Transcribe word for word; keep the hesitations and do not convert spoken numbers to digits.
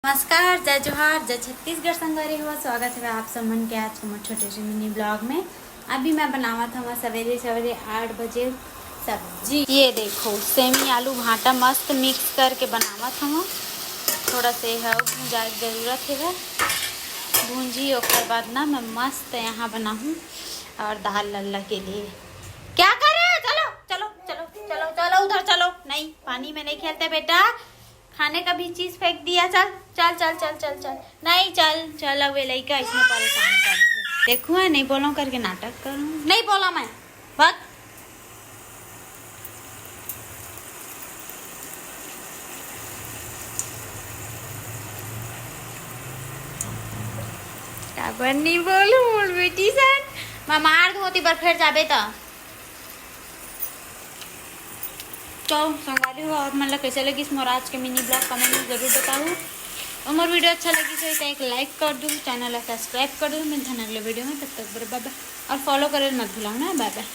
नमस्कार, जय जोहार, जय छत्तीसगढ़ संगवारी हो। स्वागत हे आप सब मन के आज के मोर छोटे से मिनी ब्लॉग में। अभी मैं बनावत हवं सवेरे सवेरे आठ बजे सब्जी। ये देखो, सेमी आलू भांटा मस्त मिक्स करके बनावत हवं। थोड़ा से ह भुंजाए के जरूरत हे, भूंजी, ओकर बाद ना मैं मस्त यहाँ बनाहूँ। और दाल लल्ला के लिए क्या करे? चलो चलो चलो चलो चलो, उधर चलो। नहीं, पानी में नहीं खेलते बेटा। खाने का भी चीज फेंक दिया। चल चल चल चल चल चल। नहीं, चल चल। अब ये लइका इसमें परेशान कर दे। देखो, है, नहीं बोलो करके नाटक करूँ। नहीं बोला मैं। भाग। काबर नहीं बोलूँ मोर बेटी से? मैं मार दूँ ओती बर फेर जाबे त। तो संगवारी हो, आप मन ला कैसे लगिस मोर आज के मिनी ब्लॉग, कमेंट में जरूर बताहू। और मोर वीडियो अच्छा लगिस होही तो एक लाइक कर दू, चैनल ला सब्सक्राइब कर दू। मिलथन अगले वीडियो में, तब तक बर बाय बाय। और फॉलो करे मत भूलव ना, बाय बाय।